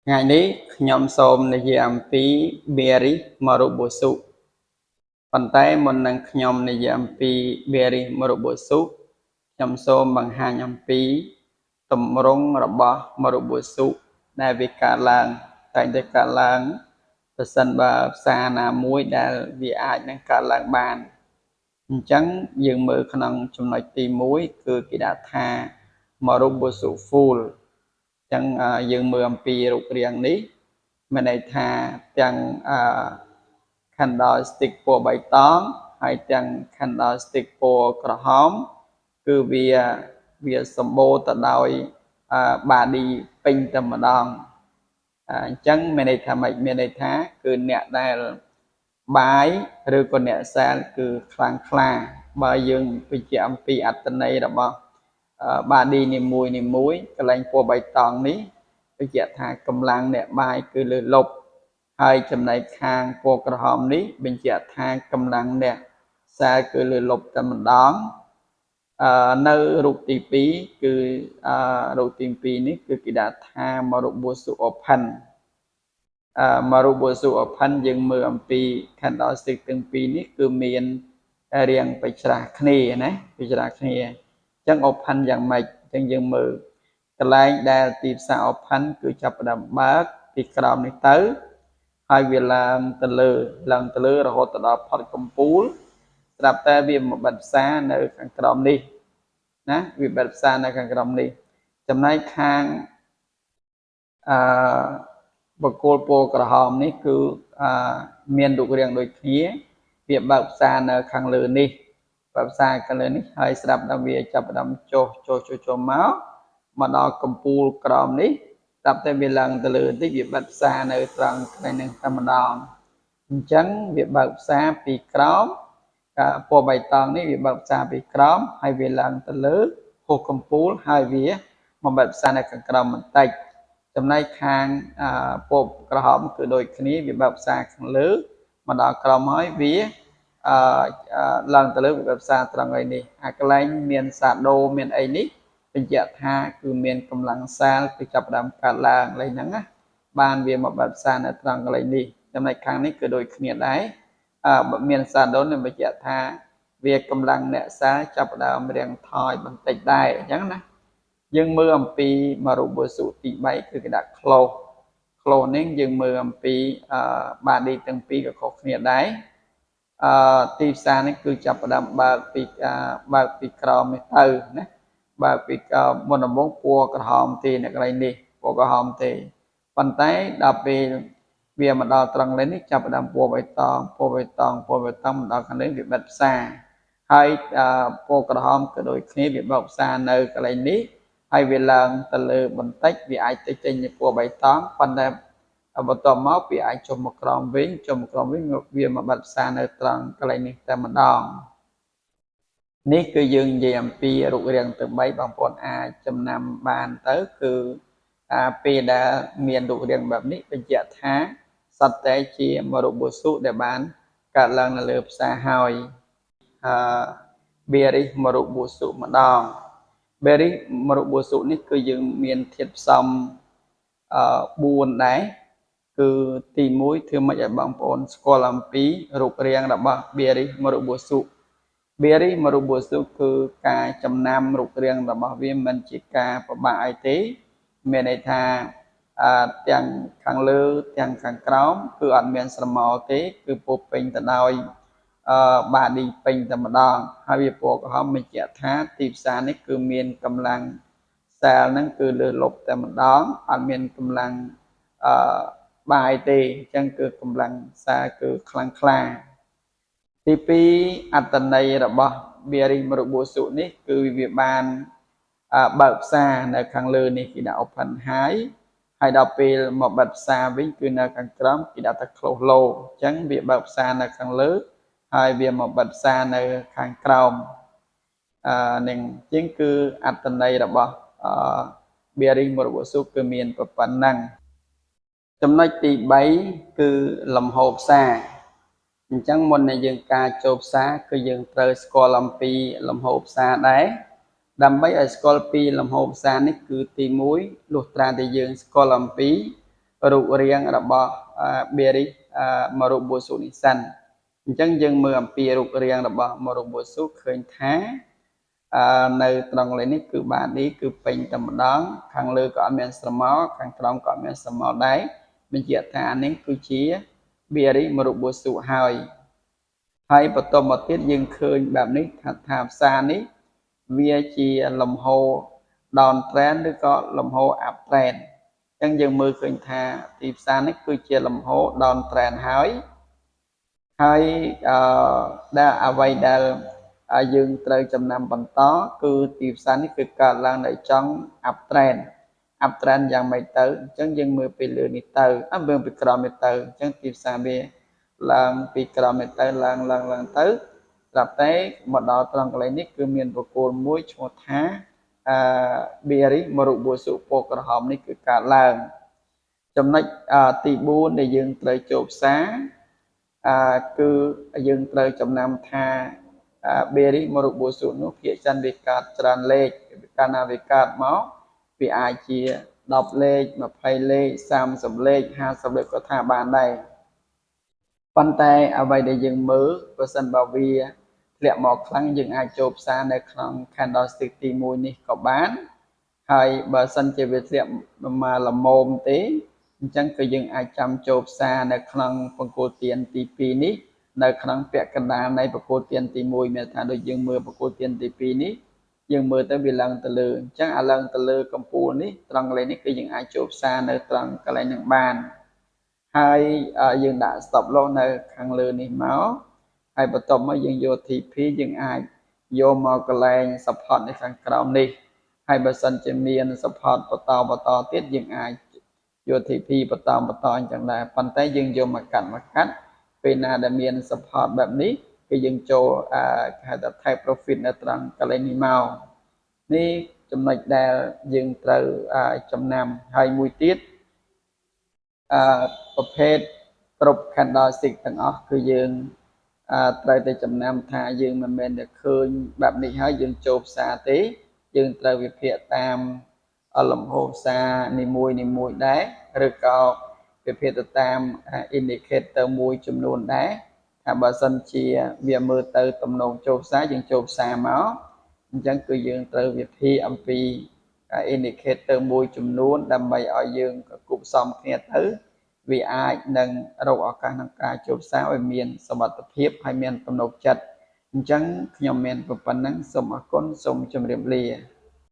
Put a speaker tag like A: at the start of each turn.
A: ថ្ងៃនេះខ្ញុំសូមនិយាយអំពី Bearish Marubozu ប៉ុន្តែមុននឹងខ្ញុំនិយាយអំពី Bearish Marubozu ខ្ញុំសូមបង្ហាញអំពីទម្រង់របស់ Marubozu ដែលវាកើតឡើងតែងតែកើតឡើងប្រសិនបើផ្សារណាមួយដែលវាអាចនឹងកើតឡើងបានអញ្ចឹងយើងមើលក្នុងចំណុចទី1គឺគេដាក់ថា Marubozu Full ចឹងយើងមើលអំពីរូបរាងនេះមានន័យថាទាំងអឺ candlestick ពណ៌បៃតងហើយទាំង candlestick ពណ៌ក្រហមគឺវាសម្បូរទៅដោយ body ពេញតែម្ដងអញ្ចឹងមានន័យថាម៉េចមានន័យថាគឺអ្នកដែល buy ឬក៏អ្នក sell គឺខ្លាំងក្លាបើយើងបញ្ជាក់អំពីអត្ថន័យរបស់ body នីមួយនីមួយកន្លែងពណ៌បៃតងនេះបញ្ជាក់ថាកម្លាំងអ្នក buy គឺលើសលប់ហើយចំណែកខាងពណ៌ក្រហមនេះបញ្ជាក់ថាកម្លាំងអ្នក sell គឺលើសលប់តែម្ដងអឺនៅរូបទី2គឺអឺរូបទី2នេះគឺគេដាក់ថា Marubozu Open អឺ Marubozu Open យើងមើលអំពី candlestick ទាំងពីរនេះគឺមានរាងបច្រាស់គ្នាណាបច្រាស់គ្នាអញ្ចឹង open យ៉ាងម៉េចអញ្ចឹងយើងមើលកន្លែងដែលទីផ្សារ open គឺចាប់ផ្ដើមបើកពីក្រោមនេះទៅហើយវាឡើងទៅលើឡើងទៅលើរហូតទៅដល់ផុតកំពូលស្រាប់តែវាមកបិទផ្សារនៅខាងក្រោមនេះណាវាបិទផ្សារនៅខាងក្រោមនេះចំណែកខាងអឺបកគោលពណ៌ក្រហមនេះគឺអឺមានរូបរាងដូចគ្នាវាបើកផ្សារនៅខាងលើនេះបើកផ្សារខាងលើនេះហើយស្រាប់ដល់វាចាប់ផ្ដើមចុះចុះចុះចុះមកមកដល់កំពូលក្រោមនេះស្រាប់តែវាឡើងទៅលើបន្តិចវាបិទផ្សារនៅត្រង់កន្លែងហ្នឹងតែម្ដងអញ្ចឹងវាបើកផ្សារពីក្រោមពណ៌បៃតងនេះវាបើកផ្សារពីក្រោមហើយវាឡើងទៅលើហួសកំពូលហើយវាមកបិទផ្សារនៅខាងក្រោមបន្តិចចំណែកខាងពណ៌ក្រហមគឺដូចគ្នាវាបើកផ្សារខាងលើមកដល់ក្រោមហើយវាអឺឡើងទៅលើវាបើកផ្សារត្រង់ឯនេះអាកន្លែងមាន shadow មានអីនេះបញ្ជាក់ថាគឺមានកម្លាំង sell គឺចាប់ផ្ដើមកើតឡើងកន្លែងហ្នឹងណាបានវាមកបើកផ្សារនៅត្រង់កន្លែងនេះចំណែកខាងនេះគឺដូចគ្នាដែរអឺមាន shadow នឹងបញ្ជាក់ថាវាកម្លាំងអ្នក sell ចាប់ផ្ដើមរាងថយបន្តិចដែរអញ្ចឹងណាយើងមើលអំពី Marubozu ទី3គឺគេដាក់ close close នេះយើងមើលអំពីអឺ body ទាំងពីរក៏ខុសគ្នាដែរអឺទីផ្សារនេះគឺចាប់ផ្ដើមបើកពីក្រោមនេះទៅណាបើកពីមុនដំបូងពណ៌ក្រហមទេនៅកន្លែងនេះពណ៌ក្រហមទេប៉ុន្តែដល់ពេលវាមកដល់ត្រង់លេនេះចាប់ផ្ដើមពណ៌បៃតងពណ៌បៃតងពណ៌បៃតងមកដល់ខាងនេះវាបិទផ្សារហើយពណ៌ក្រហមក៏ដូចគ្នាវាបើកផ្សារនៅកន្លែងនេះហើយវាឡើងទៅលើបន្តិចវាអាចទៅចេញជាពណ៌បៃតងប៉ុន្តែបន្ទាប់មកវាអាចចុះមកក្រោមវិញចុះមកក្រោមវិញវាមកបិទផ្សារនៅត្រង់កន្លែងនេះតែម្ដងនេះគឺយើងនិយាយអំពីរូបរាងទាំង3បងប្អូនអាចចំណាំបានទៅគឺអាពេលដែលមានរូបរាងបែបនេះបញ្ជាក់ថាសត្វតែជា Marubozu ដែលបានកើតឡើងនៅលើផ្សារហើយអឺ Bearish Marubozu ម្ដង Bearish Marubozu នេះគឺយើងមានធាតុផ្សំអឺ4ដែរគឺទី1ធ្វើម៉េចឲ្យបងប្អូនស្គាល់អំពីរូបរាងរបស់ Bearish Marubozu Bearish Marubozu គឺការចំណាំរូបរាងរបស់វាមិនជាការពិបាកអីទេមានន័យថាអឺទាំងខាងលើទាំងខាងក្រោមគឺអត់មានស្រមោលទេគឺពោពេញទៅដោយអឺ body ពេញតែម្ដងហើយវាពណ៌ក្រហមបញ្ជាក់ថាទីផ្សារនេះគឺមានកម្លាំង sell ហ្នឹងគឺលើសលប់តែម្ដងអត់មានកម្លាំងអឺ buy ទេអញ្ចឹងគឺកម្លាំង sell គឺខ្លាំងក្លាទី2អត្តន័យរបស់ Bearish Marubozu នេះគឺវាបានបើកផ្សារនៅខាងលើនេះគេដាក់ open high ហើយដល់ពេលមកបិទផ្សារវិញគឺនៅខាងក្រោមគេដាក់ថា close low អញ្ចឹងវាបើកផ្សារនៅខាងលើហើយវាមកបិទផ្សារនៅខាងក្រោមអឺនឹងជាងគឺអត្តន័យរបស់អឺ Bearish Marubozu គឺមានប៉ុណ្ណឹងចំណុចទី3គឺលំហូរផ្សារអញ្ចឹងមុននឹងយើងការចូលផ្សារគឺយើងត្រូវស្គាល់អំពីលំហូរផ្សារដែរដើម្បីឲ្យស្គាល់ពីលំហូរផ្សារនេះគឺទី1លុះត្រាតែយើងស្គាល់អំពី រូបរាងរបស់ bearish Marubozu នេះសិន។ អញ្ចឹងយើងមើលអំពីរូបរាងរបស់ Marubozu ឃើញថាអឺនៅត្រង់កន្លែងនេះគឺ body គឺពេញតែម្ដង ខាងលើក៏អត់មានស្រមោល ខាងក្រោមក៏អត់មានស្រមោលដែរ បញ្ជាក់ថានេះគឺជា bearish Marubozu ហើយ។ ហើយបន្តមកទៀត យើងឃើញបែបនេះថាផ្សារនេះវាជាលំហូរ down trend ឬក៏លំហូរ up trend។ អញ្ចឹងយើងមើលឃើញថាទីផ្សារនេះគឺជាលំហូរ down trend ហើយ ហើយអឺដែលអ្វីដែលយើងត្រូវចំណាំបន្ត គឺទីផ្សារនេះគឺកើតឡើងនៅចង់ up trend up trend យ៉ាងម៉េចទៅ? អញ្ចឹងយើងមើលពីលើនេះទៅ អើមើលពីក្រោមនេះទៅ។ អញ្ចឹងទីផ្សារវាឡើងពីក្រោមនេះទៅ ឡើងឡើងឡើងទៅ ស្រាប់តែមកដល់ត្រង់កន្លែងនេះ គឺមានបង្គោលមួយឈ្មោះថាអឺ bearish Marubozu ពណ៌ក្រហមនេះគឺកើតឡើង។ ចំណុចទី4ដែលយើងត្រូវចូលផ្សារ អឺគឺយើងត្រូវចំណាំថា bearish Marubozu នោះភាគច្រើនវាកើតច្រើនលេខ កាលណាវាកើតមកវាអាចជា10លេខ20លេខ30លេខ50លេខក៏ថាបានដែរ ប៉ុន្តែអ្វីដែលយើងមើល បើសិនបើវាធ្លាក់មកខ្លាំង យើងអាចចូលផ្សារនៅក្នុង candlestick ទី1នេះក៏បាន ហើយបើសិនជាវាធ្លាក់មកល្មមទេ អញ្ចឹងគឺយើងអាចចាំចូលផ្សារនៅក្នុងបង្គោលទៀនទី2នេះ នៅក្នុងពាក់កណ្ដាលនៃបង្គោលទៀនទី1 មានថាដូចយើងមើលបង្គោលទៀនទី2នេះ យើងមើលទៅវាឡើងទៅលើ អញ្ចឹងអាឡើងទៅលើកំពូលនេះ ត្រង់កន្លែងនេះគឺយើងអាចចូលផ្សារនៅត្រង់កន្លែងហ្នឹងបាន ហើយយើងដាក់ stop loss នៅខាងលើនេះមក ហើយបន្ទាប់មកយើងយក TP យើងអាចយកមកកន្លែង support នៅខាងក្រោមនេះ ហើយបើសិនជាមាន support បន្តបន្តទៀត យើងអាចយក TP បន្តបន្តអញ្ចឹងដែរ ប៉ុន្តែយើងយកមកកាត់មកកាត់ ពេលណាដែលមាន support បែបនេះ គឺយើងចូលគេហៅថា take profit នៅត្រង់កន្លែងនេះមកនេះ ចំណុចដែលយើងត្រូវចំណាំ។ ហើយមួយទៀត អឺប្រភេទគ្រប់ candlestick ទាំងអស់ គឺយើងត្រូវតែចំណាំថាយើងមិនមែនតែឃើញបែបនេះហើយយើងចូលផ្សារទេ យើងត្រូវវិភាគតាមលំហូរផ្សារនីមួយនីមួយដែរ ឬក៏វិភាគទៅតាម indicator មួយចំនួនដែរ ថាបើសិនជាវាមើលទៅទំនងចូលផ្សារ យើងចូលផ្សារមក អញ្ចឹងគឺយើងត្រូវវិភាគអំពី indicator មួយចំនួន ដើម្បីឲ្យយើងគួបផ្សំគ្នាទៅ វាអាចនឹងរកឱកាសក្នុងការចូលផ្សារឲ្យមានសមត្ថភាពហើយមានទំនុកចិត្ត។ អញ្ចឹងខ្ញុំមានប៉ុណ្ណឹង សូមអរគុណ សូមជម្រាបលា។